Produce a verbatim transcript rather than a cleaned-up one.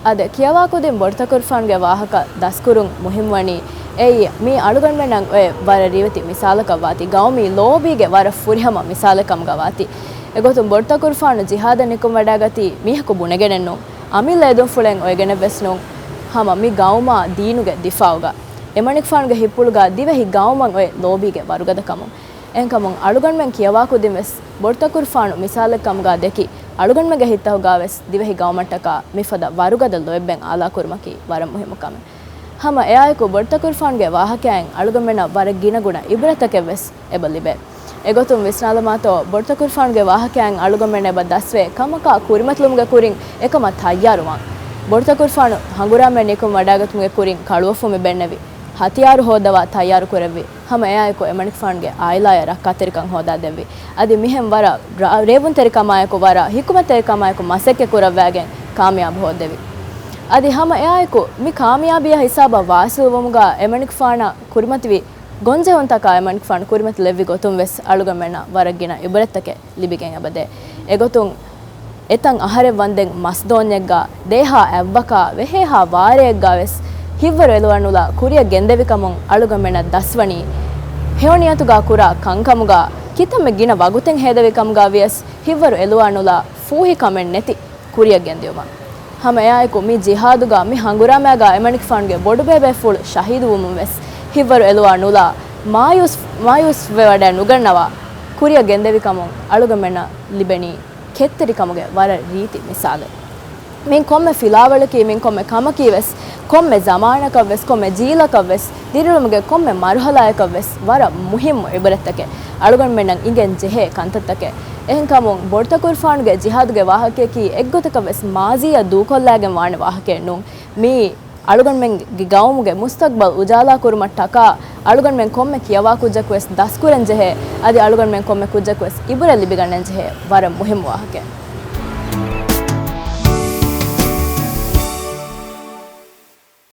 އާދެ، ކިޔަވާ ކުދިން ބޮޑުތަކުރުފާނުގެ ވާހަކަ ދަސްކުރުން މުހިންމުވަނީ އެއީ، މީ އަޅުގަނޑުމެންނަށް އޮތް ވަރަށް ރިވެތި މިސާލަކަށް ވާތީ، ގައުމީ ލޯބީގެ ވަރަށް ފުރިހަމަ މިސާލެއް ކަމުގަ ވާތީ. އެގޮތުން ބޮޑުތަކުރުފާނު ޖިހާދަށް ނިކުމެވަޑައިގަތީ މީހަކު ބުނެގެނެއް ނޫން، އަމިއްލަ އެދުންފުޅެއް އޮވެގެނެއް ވެސް ނޫން. ހަމަ މި ގައުމާ ދީނުގެ ދިފާއުގަ. އެމަނިކުފާނުގެ ހިތްޕުޅުގަ ދިވެހި ގައުމަށް އޮތް ލޯބީގެ ވަރުގަދަކަމުން. އެހެންކަމުން އަޅުގަނޑުމެން ކިޔަވާ ކުދިން ވެސް ބޮޑުތަކުރުފާނު މިސާލެއް ކަމުގަ ދެއްކި، އަޅުގަނޑުމެންގެ ހިތްތަކުގަ ވެސް ދިވެހި ގައުމަށްޓަކާ މިފަދަ ވަރުގަދަ ލޯތްބެއް އާލާކުރުމަކީ ވަރަށް މުހިއްމު ކަމެއް. ހަމަ އެއާއެކު ބޮޑުތަކުރުފާނުގެ ވާހަކައިން އަޅުގަނޑުމެންނަށް ވަރަށް ގިނަ ގުނަ އިބްރަތްތަކެއް ވެސް އެބަ ލިބޭ. އެގޮތުން ވިސްނާލަމާތޯ، ބޮޑުތަކުރުފާނުގެ ވާހަކައިން އަޅުގަނޑުމެން އެބަ ދަސްވޭ ކަމަކާ ކުރިމަތިލުމުގެ ކުރިން އެކަމަށް ތައްޔާރުވާން. ބޮޑުތަކުރުފާނު ހަނގުރާމައެއް ނިކުމެވަޑައިގަތުމުގެ ކުރިން ކަޅުވަފުން މި ބެންނެވި. ހަތިޔާރު ހޯއްދަވާ ތައްޔާރު ކުރެއްވި. ހަމަ އެއާއެކު އެމަނިކުފާނުގެ އާއިލާޔަށް ރައްކާތެރިކަން ހޯދާ ދެއްވި. އަދި މިހެން ވަރަށް ރާ-، ރޭވުންތެރިކަމާއެކު ވަރަށް ހިކުމަތްތެރިކަމާއެކު މަސައްކަތް ކުރައްވާގެން ކާމިޔާބު ހޯއްދެވި. އަދި ހަމަ އެއާއެކު މި ކާމިޔާބީއާ ހިސާބަށް ވާސިލްވުމުގަ އެމަނިކުފާނަށް ކުރިމަތިވި ގޮންޖެހުންތަކާ އެމަނިކުފާނު ކުރިމަތިލެއްވި ގޮތުން ވެސް އަޅުގަނޑުމެންނަށް ވަރަށް ގިނަ އިބްރަތްތަކެއް ލިބިގެން އެބަދޭ. އެގޮތުން އެތަން އަހަރެއް ވަންދެން މަސްދޯންޏެއްގަ، ދޭހާ އަތްވަކާ، ވެހޭހާ ވާރޭއެއްގަ ވެސް ހިތްވަރު އެލުވާ ނުލާ ކުރިއަށް ގެންދެވިކަމުން އަޅުގަނޑުމެންނަށް ދަސްވަނީ، ހެޔޮނިޔަތުގަ ކުރާ ކަންކަމުގަ، ކިތަންމެ ގިނަ ވަގުތެއް ހޭދެވި ކަމުގަ ވިޔަސް ހިތްވަރު އެލުވާ ނުލާ ފޫހި ކަމެއް ނެތި ކުރިއަށް ގެންދިއުމަށް. ހަމަ އެއާއެކު މި ޖިހާދުގަ މި ހަނގުރާމައިގަ އެމަނިކުފާނުގެ ބޮޑުބޭބޭފުޅު ޝަހީދުވުމުން ވެސް ހިތްވަރު އެލުވާ ނުލާ މާޔޫސް، މާޔޫސް ވެވަޑައެއް ނުގަންނަވާ ކުރިއަށް ގެންދެވިކަމުން އަޅުގަނޑުމެންނަށް ލިބެނީ ކެތްތެރިކަމުގެ ވަރަށް ރީތި މިސާލެއް. މިން ކޮންމެ ފިލާވަޅަކީ، މިން ކޮންމެ ކަމަކީ ވެސް، ކޮންމެ ޒަމާނަކަށް ވެސް، ކޮންމެ ޖީލަކަށް ވެސް، ދިރިއުޅުމުގެ ކޮންމެ މަރުހަލާއަކަށް ވެސް ވަރަށް މުހިއްމު އިބްރަތްތަކެއް، އަޅުގަނޑުމެންނަށް އިނގެން ޖެހޭ ކަންތައްތަކެއް. އެހެންކަމުން ބޮޑުތަކުރުފާނުގެ ޖިހާދުގެ ވާހަކަޔަކީ އެއްގޮތަކަށް ވެސް މާޒީއަށް ދޫކޮށްލާގެން ވާނެ ވާހަކައެއް ނޫން. މީ އަޅުގަނޑުމެންގެ ގައުމުގެ މުސްތަގްބަލް އުޖާލާކުރުމަށްޓަކާ އަޅުގަނޑުމެން ކޮންމެ ކިޔަވާ ކުއްޖަކު ވެސް ދަސްކުރަން ޖެހޭ، އަދި އަޅުގަނޑުމެން ކޮންމެ ކުއްޖަކު ވެސް އިބުރަތް ލިބިގަންނަން ޖެހޭ ވަރަށް މުހިއްމު ވާހަކައެއް.